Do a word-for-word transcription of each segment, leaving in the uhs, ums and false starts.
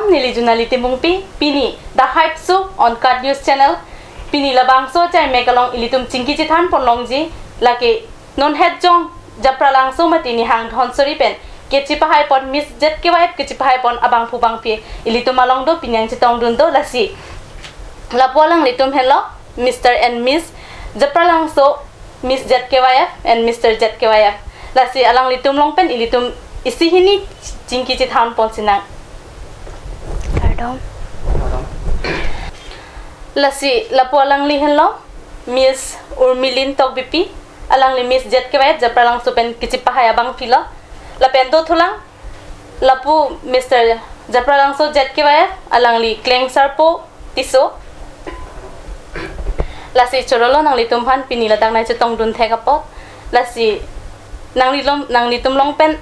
Neli Junali Timungpi, pini The Hype Show on Kat News Channel. Pini labangso chai mek along ilitum chingki chethan pon longji, lake non het jong Japralangso mati Nihang Dhonsuri pen kechipahai pon, Miss Z K Y F kechipahai pon abangphu bangphi ilitum along do, pini ang chetong dun do, lasi lapu alanglitum henlo Mister and Miss Japralangso, Miss Z K Y F and Mister Z K Y F. Lasi alanglitum along pen ilitum isi hini chingki chethan pon sinang. Kardom. Lasi lapu alangli henlo Miss Urmilin Tokbipi, alangli Miss Z K Y F Japralangso pen kechipahai abangphi lo. Lapen dothulang lapu Mister Japralangso Z K Y F, alangli Klengsarpo Tisso. Lasi chorolo nanglitum aphan pini ladak nai chetong dun thek apot. Lasi nanglilom, nanglitum along pen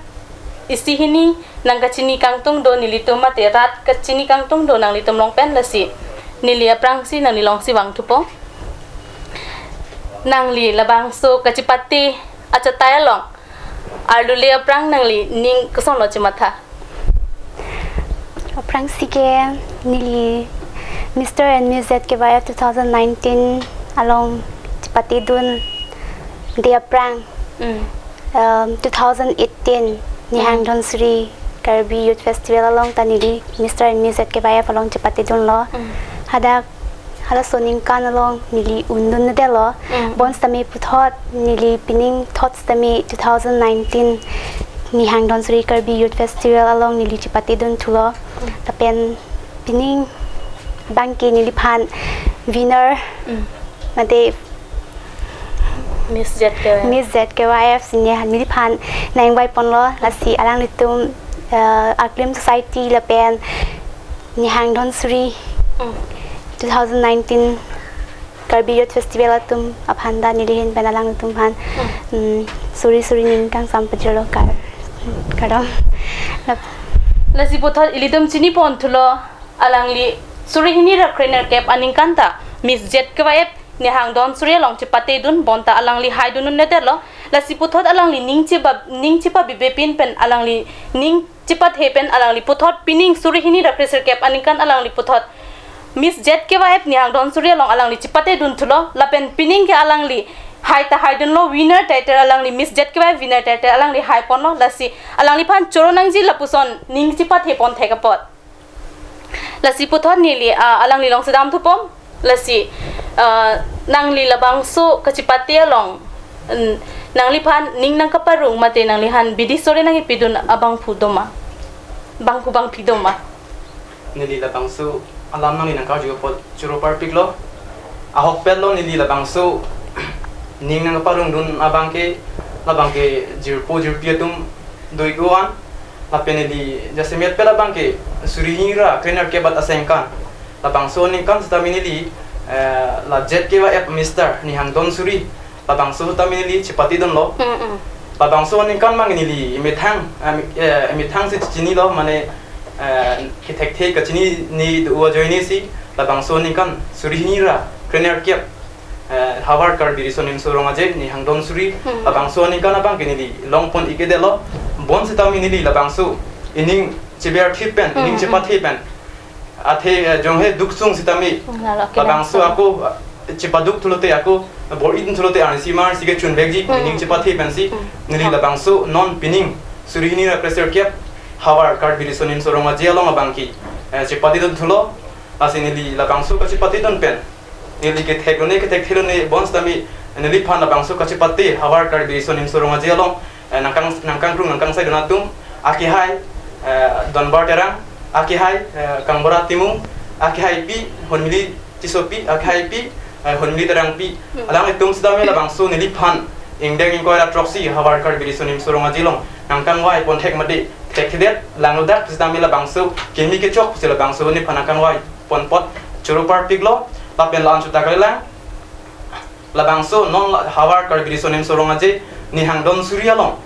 isi hini nangkachini kangtung do nelitum mate rat kachini kangtung do nanglitum along pen, lasi neli aphrangsi nangli alongsi vangthupo. Nangli labangso kachipate achatai along arlule aphrang nangli ning kosonlo chematha? Aphrangsi ke neli Mister and Miss Z K Y F two thousand nineteen along chepate dunde aphrang, Mm. um, two thousand eighteen Nihang Mm. Dhonsuri Karbi Youth Festival along ta neli Mister and Miss Z K Y F along chepate dunlo. Mm. Hadak halaso aningkan along neli un dundelo. Mm. Bonsitame puthot neli pining thot sitame two thousand nineteen Nihang Dhonsuri Karbi Youth Festival along neli chepate dunthulo. Mm. Lapen pining abangke neliphan winner Mm. mate Miss Z K Y F. Miss Z K Y F si neliphan nang-ingvai ponlo, lasi alanglitum, eh, Aklim Society lapen Nihang Dhonsuri Mm. two thousand nineteen Karbi Youth Festival atum aphan ta neli ahin pen alanglitum aphan, Mm. mm, suri suri ning kangsam pajirlo, kar-, kardom. Lasi puthot ilitum chini ponthulo, alangli suri hini ra krenerkep aningkan ta Miss Z K Y F Nihang Dhonsuri along chepate dun, bonta alangli hai dun un-edetlo. Lasi puthot alangli ning chepa, ning chepabibe pin pen alangli ning chepathe pen alangli puthot pining suri hini ra kresirkep aningkan alangli puthot Miss Z K Y F Nihang Dhonsuri along alangli chepate dunthulo, lapen pining ke alangli hai ta hai dunlo, winner title alangli, Miss Z K Y F winner title alangli hai ponlo, lasi alangliphan choro nangji lapuson ning chepathe pon thek apot. Lasi puthot neli, ah, alangli alongsi damthupon. Lasi, ah, nangli labangso kachepate along, mm, nangliphan ning nangkaparong mate nangliphan bidi sore nangkepidun abangphu doma, bangphu bangphi doma? Neli labangso alam nangli nangkarju apot choro parpiklo. Ahokpetlo neli labangso ning nangkaparong dun abangke, labangke jirpo jirpi atum do-ik-o an, lapen neli jasemet pet abangke suri hini ra krenerkep bat asengkan. Labangso aningkan sitame neli, eh, la Z K Y F Mister Nihang Dhonsuri, labangso sitame neli chepate dunlo. Mm, mm. Labangso aningkan mang neli emethang, em-, eh, emethang si chinilo, mane, eh, kethekthe kachinine do ajoine si labangso aningkan suri hini ra krenerkep, eh, Havar Karbi Riso Nimso Rong Aje Nihang Dhonsuri, Hmm. labangso aningkan abangke neli longpon-ik-edetlo. Bonsitame neli labangso ining cheber thip pen, ining Hmm, chepathe pen, athe, eh, jonghe duk sung sitame, Hmm, lalo ke labangso langsung. ako, eh, chepaduk thulote, ako bor-i dun thulote, arnisi mar si kechun vekji, Hmm. ining chepathe pensi Hmm. neli labangso non pining suri hini ra krenerkep Havar Karbi Riso Nimso Rong Aje along abangke, eh, chepate dunthulo. Lasi neli labangso kachepate dun pen neli kethek lone, kethek thelone, bonsitame neliphan labangso kachepate Havar Karbi Riso Nimso Rong Aje along, eh, nangkang, nangkangkrung nangkangsai dun atum, akehai, eh, Donbar Terang, akehai, eh, Kangbura Timung, akehaipi Honmili Tissopi, akehaipi, eh, Honmili Terangpi. Hmm. Alanglitum sitame labangso neliphan ingdeng ingkoi ra throksi Havar Karbi Riso Nimso Rong Aje along nangkangvai pon thek mate thekthedet, langlodak sitame labangso kimi kechok si labangso neliphan nangkangvai pon apot choro parpiklo. Lapen la-an chuta kalilang, labangso non la Havar Karbi Riso Nimso Rong Aje Nihang Dhonsuri along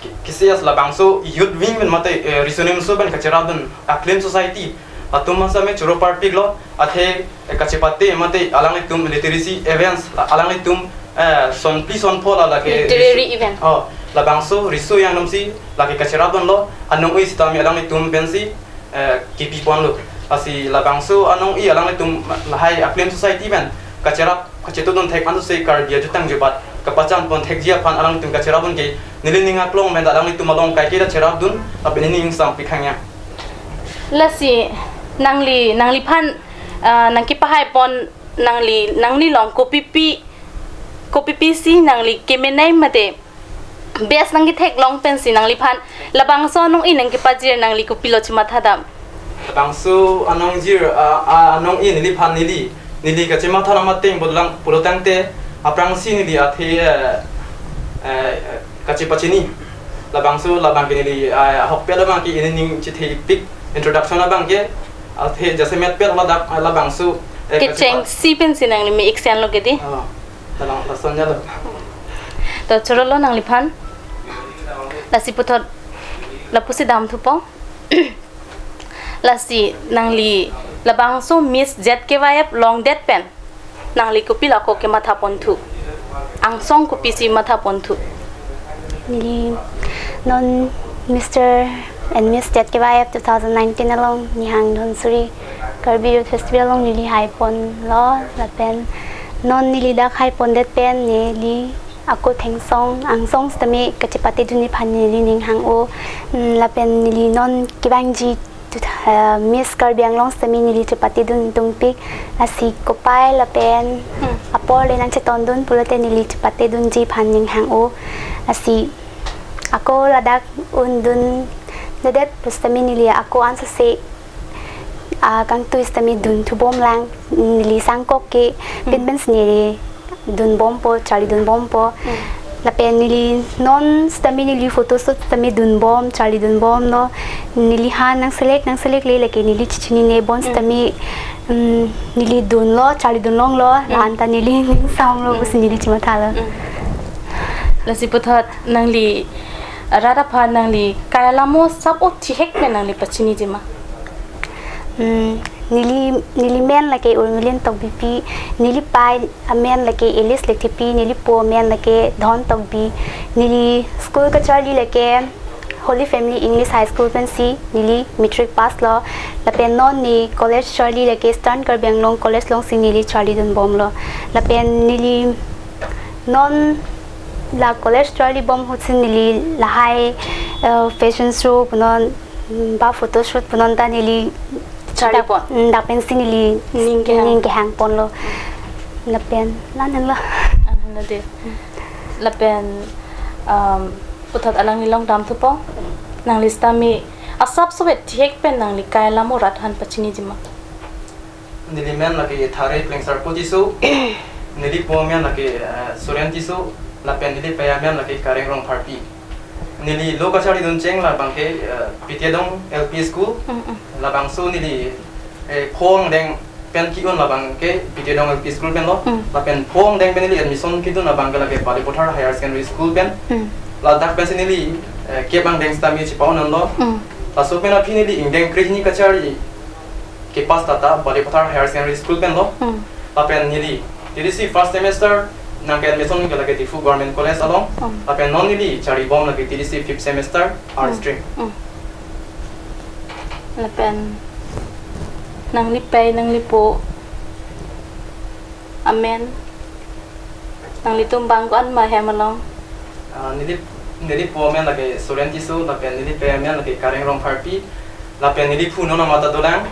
ki-, kisi as labangso youth wing pen mate, eh, riso nimso pen kacherap dun Aklim Society atum masame choro parpiklo, athe, eh, kachepate mate alanglitum literacy events, la-, alanglitum, eh, sonphli sonpho la lake Literary riso-, event. Oh, labangso riso yang atum si lake kacherap dunlo, anong-e sitame alanglitum pensi eh, kipi ponlo. Lasi labangso anong-i alanglitum lahai a-claim society pen kacherap kachetudun thek ansi Karbi ajutang jubat kapachan pon thekji aphan alanglitum kacherap un ke neli ning aklong pen alanglitum along kaike ta cherapdun lapen neli ning sampik hang ya. Lasi nangli, nangliphan, ah, nangkipahai pon nangli, nangli long kopipi, kopipi si nangli kemenei mate best nangkethek long pensi nangliphan labangso anong-i nangkepajir nangli kopilo chematha dam? Labangso anong-i, ah, ah, anong-i neliphan neli, neli kachematha lang mateng bolang pulo tangte aphrangsi neli athe, eh, eh, kachepachini. Labangso labang ke neli, ah, ahokpet abang ke neli ning chethe pik introduction abang ke athe jasemet pet ladak, ah, labangso, eh, kecheng kachepa- si pensi nangli me-ik senlo ke di. Oh, dalang lason jalo. To chorolo nangliphan. Lasi puthot lapusi damthupo. Lasi nangli labangso Miss Z K Y F longdet pen nangli kopilo ako kematha ponthu? Angsong kopisi matha ponthu? Neli non Mister and Miss Z K Y F two thousand nineteen along Nihang Dhansiri Karbi Youth Festival along neli hai ponlo lapen non neli dak hai pondet pen neli ako thengsong angsong sitame kachepatedunji aphan neli ning hang-o. Mm, lapen neli non kevangji tu, eh, Miss Karbi Anglong sitame neli chepatedun tungpik, lasi kopai lapen, hmm, apor le nangchetondun pulote neli chepatedunji aphan ning hang-o. Lasi ako ladak undundedet pusitame neli ako ansose, ah, kangtui sitame dunthubom lang, neli sangkok ke, hmm, pinpin si neli dunbompo, charlidunbompo. Hmm. Lapen neli non sitame neli photo shoot sitame dunbom, charlidunbomlo. Neli ha nangselek, nangselek le lake neli chechinine bon, hmm, sitame, mm, neli dunlo, charlidunlonglo, hmm, la-anta neli ning samlo, hmm, pusi neli chemathalo. Hmm. Lasi puthot nangli rat aphan nangli kai alamo asap o thihek pen nangli pachiniji ma? Hmm, neli, neli men lake Urmilin Tokbipi, neli pai amen lake Elis Lekthepi, neli po amen lake Dhon Tokbi, neli school kacharli lake Holy Family English High School pensi neli matric pass lo, lapen non ne college charli lake Eastern Karbi Anglong College alongsi neli charlidunbomlo, lapen neli non la college charlibom ahutsi neli lahai, eh, fashion show punon, mm, ba photo shoot punon ta neli charlipon. Dak, mm, dak pensi neli ning kehang, ning kehang ponlo. Lapen, la-an lo. An lo de. Lapen, um, puthot alangli along damthupo. Nangli sitame asap sovet thihek pen nangli kai alamo rat aphan pachiniji ma? Neli men lake Thare Klengsarpo Tisso. Neli po men lake, eh, Suren Tisso. Lapen neli pei amen lake Kareng Rongpharpi. Neli lo kacharlidun cheng labang ke, eh, Pitedong L P School. Mm, mm. Labangso neli, eh, pho angdeng pen ki-un labang ke Pitedong L P School pen lo. Mm. Lapen pho angdeng pen neli admission kidun labang ke lake Balipathar Higher Secondary School pen. Mm. Ladak pensi neli, eh, kep angdeng sitame chepa-un-unlo. Mm. Laso pen aphi neli ingdeng krehini kacharli kepass tata Balipathar Higher Secondary School pen lo. Hmm. Lapen neli T D C first semester nangke-admission ke lake Diphu Government College along. Hmm. Lapen non neli charlibom lake T D C fifth semester Arts, hmm, stream. Hmm. Lapen nangli pei nangli po amen, nanglitum bang ko-an ma hem along? Ah, neli, neli po amen lake Suren Tisso, lapen neli pei amen lake Kareng Rongpharpi, lapen neli phu non amat ta dolang,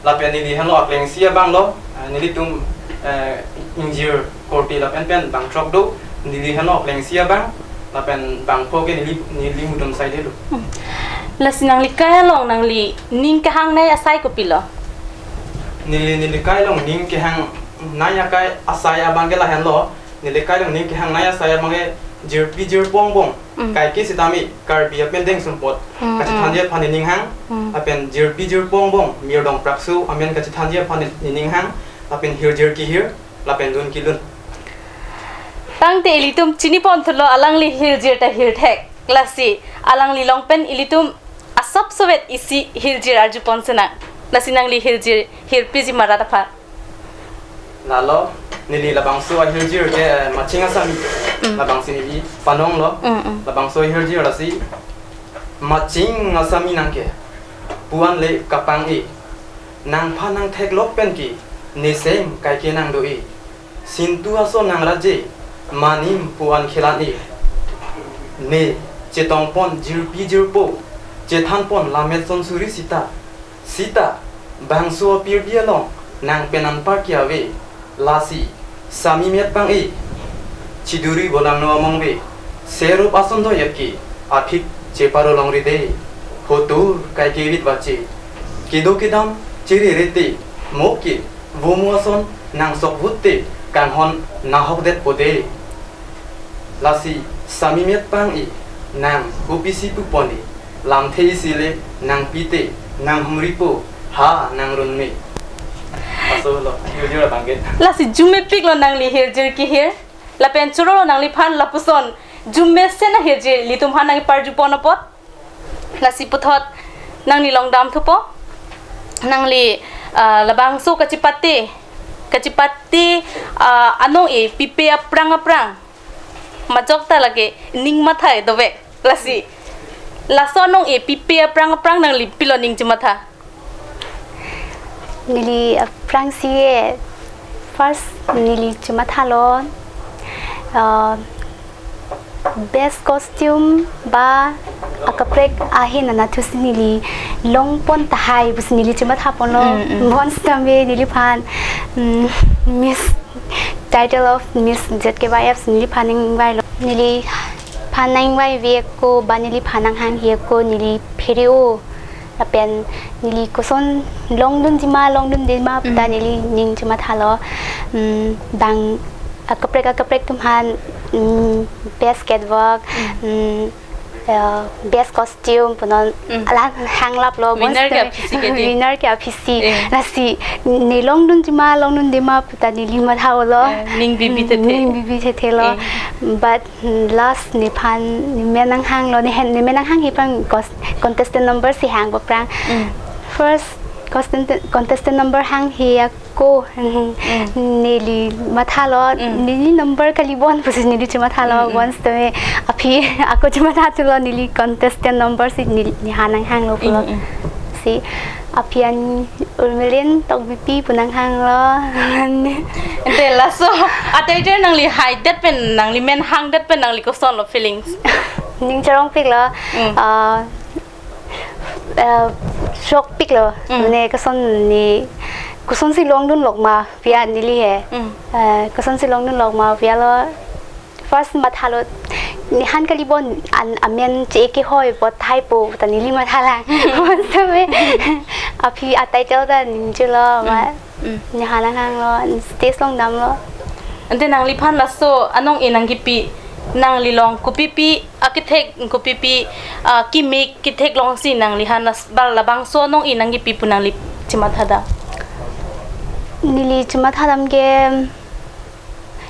lapen neli henlo aklengsi abang lo, ah, nelitum, eh, ingjir korte lapen pen bang throk do, neli henlo aklengsi abang, lapen bang pho ke neli, neli mudom saide lo. Hmm. Lasi nangli kai along nangli ning kehangnei asai kopilo? Neli, neli kai along ning kehangnei akai asai abang ke lahenlo. Neli kai along ning kehangnei asai abang ke jirpi jirpo angbong. Mm. Kaike sitame Karbi apen deng sumpot, mm, kachethanji, mm, aphan nening hang. Mm. Lapen jirpi jirpo angbong, mirdong praksu amen kachethanji aphan ne-, nening hang. Lapen hirjir kehir, lapen lun kelun. Tangte ilitum chini pon thulo alangli hirjir ta hirthek. Lasi alangli along pen ilitum asap sovet isi hirjir arju pon sena. Lasi nangli hirjir hirpiji ma rat aphan? Lalo, neli labangso ahirjir ke, eh, Maching Asami. Mm. Labangsi neli panong lo. Mm, mm. Labangso ahirjir lasi Maching Asami nangke. Puan le kapang-e. Nangphan nangtheklok pen ke, ne sem kaike nangdo-e. Sintu ason nangraje, manim puan khelan-e. Ne chetongpon jirpi jirpo, chethanpon lammet son suri sita. Sita, bangso apirbi along, nangpen anpar ke ave. Lasi, samimet pang-e. Chiduri bolangno among ve. Serup ason do yaki, aphik cheparo longri de. Hotur kaike vit vache. Kedo kedam, chiri rete. Moke, vomu ason, nangsok vutte, kanghon nahok det pode. Lasi, samimet pang-e, nang, kopisi pupon-e, lamthe isi le, nangpite, nanghumripo, ha, nangrunme. Aso lo, jujur abang ke. Lasi arjumepiklo nangli hirjir kehir. Lapen chorolo nangliphan lapuson arjumesen ahirjir ilitum aphan nangparjupon apot. Lasi puthot nangli longdam thupo. Nangli, ah, labangso kachipate, kachipate, ah, anong-e pipe aphrang aphrang. Majok ta lake ning matha dovek. Lasi, laso anong-e pipe aphrang aphrang nangli pilo ning chimatha? Neli aphrangsi ke, first neli chimathalo, uh, best costume ba akaprek ahin anatthusi neli longpon tahai pusi neli chimathaponlo. Mm, mm. Bonsitame neliphan, mm, Miss, title of Miss Z K Y F neliphan nangvailo. Neliphan nangvaive ako ba neliphan nanghanghe ako neli phere-o. Lapen neli koson longdunji ma, longdunde ma, mm, ta neli ning chimathalo. Mm, bang akaprek akaprek atum aphan, mm, best catwalk, mm, mm, uh, best costume punon, mm, alang hanglaplo, winner ke bonsi aphisi ke di. Winner ke aphisi. Eh. Lasi ne longdunji ma, longdunde ma pu ta neli mathalo. Eh, ning bibi thethe. Ning bibi thethelo. Eh. But last nephan nemen nanghanglo, nehen nemen nanghanghe aphrang cos-, contestant number si hangpo aphrang. Mm. First contestant, contestant number hanghe ako, mm, neli mathalo, mm, neli number kalibon pusi neli chimathalo, mm, mm, bonsitame aphi ako chimathathulo neli contestant number si neli, nephan nanghanglo pulo. Mm, mm. Si aphi an Urmilin Tokbipi pu nanghanglo. Ante laso a-title nangli haidet pen, nangli men hangdet pen nangli kosonlo feelings? Ning chorongpiklo. Mm. Ah, ah, chokpiklo. Mm. Mane koson ne, kosonsi longdunlok ma pu neli he. Mm. Ah, kosonsi longdunlok ma pulo. First mathalo, nephan kalibon an amen che kehoi apot thaipo ta neli mathalang. Bonsitame aphi a-title ta ning chelo ma. Mm, mm. Nephan nanghanglo, stage along damlo. Ante nangliphan laso anong-e nangkipi, nangli along kopipi akethek, kopipi, ah, kimik kethek alongsi nangliphan las-, bal labangso anong-e nangkipi pu nangli chimathadam? Neli chimathadam ke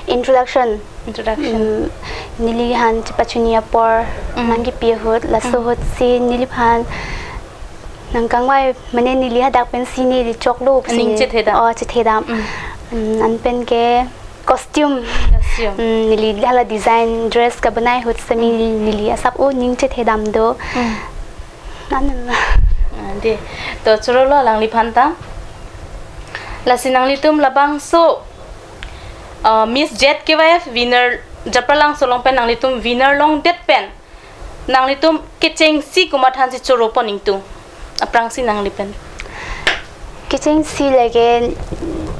introduction. Introduction. Mm, neliphan chepachini apor, mm, nangkipi ahut, laso, mm, ahutsi neliphan nangkangvai, mane neli hadak pensi neli choklo pusi. Ning chethedam. Oh, chethedam. Mm. Mm, anpen ke costume. Costume. Mm, neli hala design dress kabonai ahutsi neli, mm, neli asap o ning chethedam do. Mm. Anlo. Ah, de. To chorolo alangliphan ta. Lasi nanglitum labangso, ah, Miss Z K Y F winner, Japralangso along pen nanglitum winner longdet pen nanglitum kechengsi komat aphansi choropon ingtung? Aphrangsi nangli pen. Kechengsi lake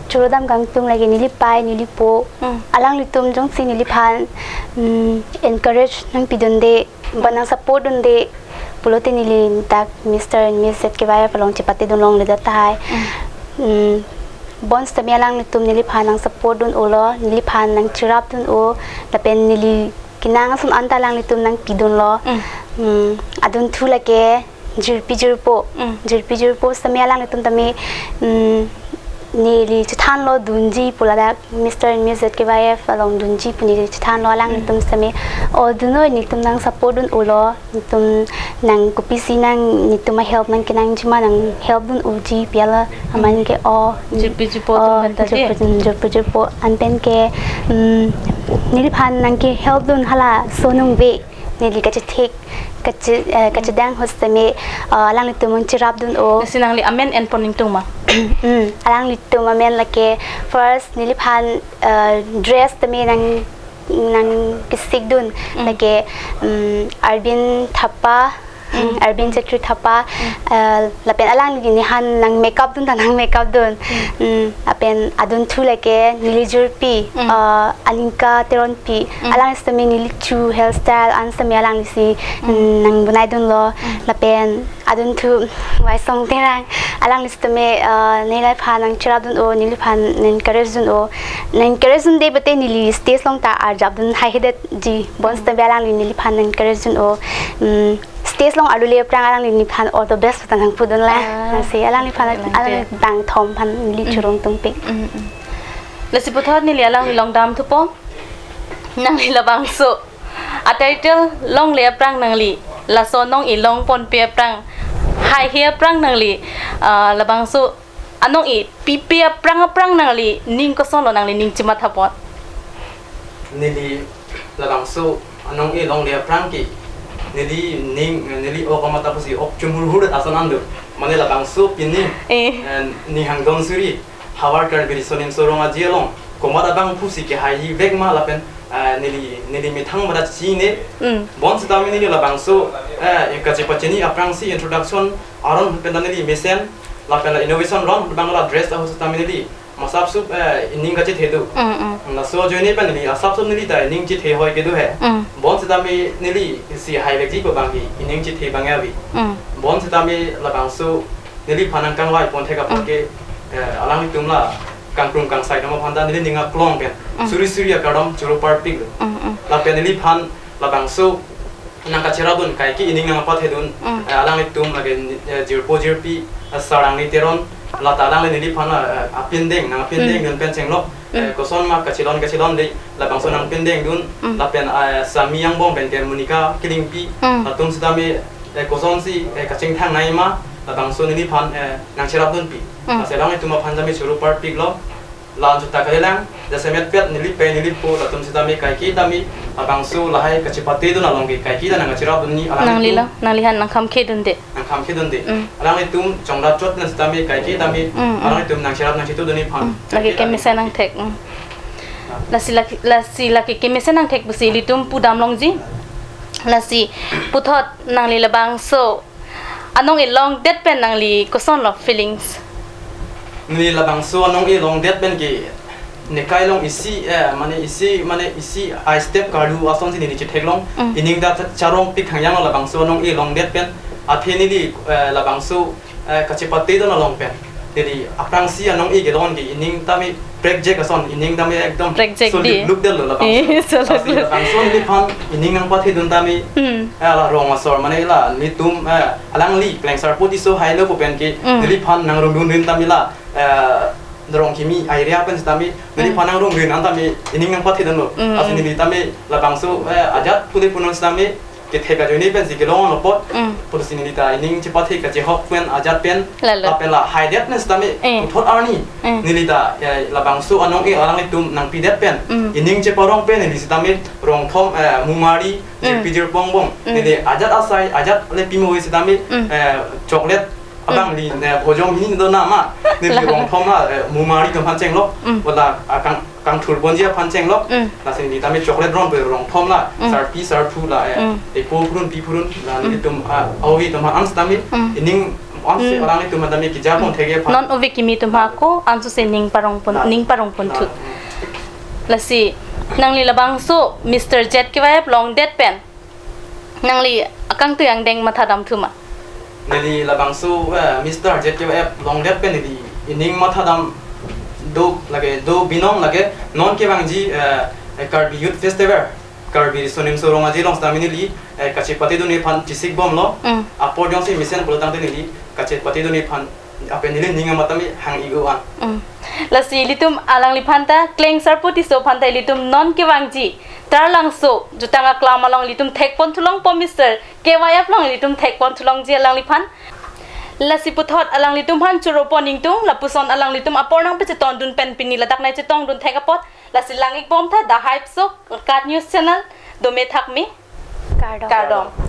chorodam kangtung lake neli pai, neli po. Hmm. Alanglitum jongsi neliphan, mm, encourage nangpidunde, ba nangsupport dunde pulote neli dak Mister and Miss Z K Y F along chepatedun longledet tahai. Hmm. Mm, bonsitame alanglitum neliphan nangsupport dun-olo, neliphan nangcherapdun-o, lapen neli kenang ason anta alanglitum nangpidunlo. Mm. Mm, adunthu lake jirpi jirpo. Mm. Jirpi jirpo sitame alanglitum tame, mm, neli chethanlo dunji pu ladak Mister and Miss Z K Y F along dunji pu neli chethanlo alanglitum, mm, sitame. O dunoi netum nangsupport dun-olo. Netum nang kopisi nang netum a-help nangkenangji ma nang help dun-oji pu la aman ke o. Jirpi jirpo, o, atum pen ta de. Jirpi, jirpi jirpo anpen ke, mm, neliphan nangke-help dun halaso aningve neli kachethik, kache, eh, kachedang ahut setame, eh, alanglitum nangcherapdun-o. Lasi nangli amen enpon ingtung ma? Hmm, alanglitum amen lake first neliphan, eh, dress tame nang, nangkesikdun. Hmm. Lake, hmm, Arvind Thapa, Hmm. Arvind Chetri Thapa, Hmm. eh, lapen alangli nephan nang makeup dun ta nang makeup dun. Hmm. Hmm, lapen adunthu lake neli jirpi, Hmm. eh, Alinka Teronpi. Hmm. Alang setame neli chu hairstyle an setame alanglisi, Hmm. hmm, nangbonaidunlo. Hmm. Lapen adunthu Waisong Terang, alangli setame, eh, neliphan nangcherapdun-o, neliphan nang-encourage dun-o. Nang-encourage dunde pute neli stage along ta arjapdun haihedetji. Bonsetame alangli neliphan nang-encourage dun-o. Hmm, stage along arlu le aphrang alangli nephan all the best puta nangpudun la. Ah. Lasi alangliphan, Alang alangli je. Bangthom aphan neli Hmm. churong tungpik. Hmm, hmm. Lasi puthot neli alangli along damthupo. Nangli labangso atitle longle aphrang nangli, laso anong-e longponpe aphrang, haihe aphrang nangli, ah, labangso anong-e pipe aphrang aphrang nangli ning kosonlo nangli ning chemathapon? Neli labangso anong-e longle aphrang ke neli ning, neli ok amat apotsi ok chumhurhur ason an do. Mane labangso pini, Eh. eh, ning hangdon suri havar Karbi Riso Nimso Rong Aje along komat abangphusi kehai vek ma lapen, eh, neli, neli methang mara chine. Mm. Bonsetame neli labangso, eh, kachepachini aphrangsi introduction aron pen ta neli mesen lapen la innovation ron bang la dress ahut setame neli masap sup, eh, ining kachethe do. Mm, mm. Laso ajoine pen neli asap sup neli ta ining chethe hoi kedo he. Mm. Bonsetame neli isi hai vekji ko bangke ining chethe bang avi. Mm. Bonsetame labangso neliphan nangkangvai pon thek apot Mm. ke, eh, alanglitum la kangkrung kangsai dam aphan ta neli ning aklong pen Mm. suri suri akardom choro parpiklo. Mm, mm. Lapen neliphan labangso nangkacherapdun kaike ining nangpathedun, Mm. eh, alanglitum lake, eh, jirpo jirpi, eh, Sarangni Teron, lata alangli neliphan, eh, apindeng, nang apindeng Mm. dun pen chenglok, Mm. eh, koson ma kachelon kachelonde, labangso nangpindeng dun, Mm. lapen, eh, Sami Angbong pen ke Monica Killingpi, Mm. latum setame, eh, kosonsi, eh, kachingthang nangji ma, labangso neliphan, eh, nangcherapdunpi. Mm. Lasi alanglitum aphan tame choro parpiklo, la-an juta kalilang, jasemet pet neli pe neli po latum setame kaike tame, labangso lahai kachepatedun along ke kaike ta nangkacherapdunji alanglitum. Nanglilo, nangliphan nangkhamkhedunde. Nangkhamkhedunde. Mm. Alanglitum chongdat chot na setame kaike tame, Mm, mm. alanglitum nangcherap nangchetudunji aphan. Mm. Lake kaike tame. Kemesen nangthek. Mm. Ah. Lasi lake, lasi lake kemesen nangthek pusi ilitum pudam longji. Lasi puthot nangli labangso anong-e longdet pen nangli kosonlo feelings? Neli labangso anong-e longdet pen ke nekai along isi, eh, mane isi, mane isi a step karlu asonsi neli chetheklong. Mm. Ining ta cha-, charongpik hangyang labangso anong-e longdet pen. Athe neli, eh, labangso, eh, kachepatedun along pen neli aphrangsi anong-e kelong ke ining tame prekjek ason, ining tame ekdom Prekjek solid di. Look detlo labangso. Eh, solid Lasi look. Labangso neliphan ining nangpathedun tame, Mm. eh, la rong asor mane la nelitum, eh, alangli Klengsarpo Tisso hailo pu pen ke, Mm. neliphan nangrongdun rin tame la, eh, rong kimi area pen setame, neliphan Mm. nangrongdun an tame ining nangpathedunlo. Mm. Lasi neli tame labangso, eh, ajat pule punon setame kethek ajoine pensi kelong apot, Mm. pulosi neli ta ining chepathe kachehok pen ajat pen, Lalo. lapen la haidet pen setame, Eh. puthot arni, Mm. neli ta, eh, labangso anong-e alanglitum nangpidet pen, Mm. ining cheparong pen neli setame rongthom, eh, mumari, Mm. jirpi jirpo angbong, Mm. neli ajat asai, ajat le pimo setame, Mm. eh, chocolate abang Mm. li, eh, bhojom hini do nama, neli Lalo. rongthom la, eh, mumari atum aphan chenglok, Mm. wala, ah, kang, kangthur ponji aphan chenglok, Mm. lasi neli tame chocolate ron pe rongthom la, Mm. sarpi sarpo la, eh, Mm. epo phurun pi phurun, la Mm. nelitum, ah, ove atum aphan setame, Mm. ining ansi Mm. alanglitum tame kejapon thekji aphan. Non ove kimi atum ako, ansose ning parongpon, La. ning parongponthu. La. Lasi, nangli labangso Mister Z K Y F longdet pen nangli akangtui angdeng mathadamthu ma? Neli labangso, eh, Mister Z K Y F longdet pen neli ining mathadam do lake do binong lake non kevangji, eh, Karbi Youth Festival, Karbi Riso Nimso Rong Aje along setame neli, eh, kachepatedunji aphan chesikbomlo. Mm. Apor jongsi mesen pulo tangte neli kachepatedunji aphan lapen neli ning amat tame hang-i-o an. Mm. Lasi ilitum alangliphan ta Klengsarpo Tisso aphan ta ilitum non kevangji Taralangso jutang aklam along ilitum thekponthulongpo, Mister K Y F along ilitum thekponthulongji alangliphan. Lasi puthot alanglitum aphan choro pon ingtung, lapuson alanglitum apor nangpachetondun pen pini ladak nangchetongdun thek apot. Lasi lang-ikbom tha The Hype Show, Kat News Channel, dome thakme. Kardom. Kardom.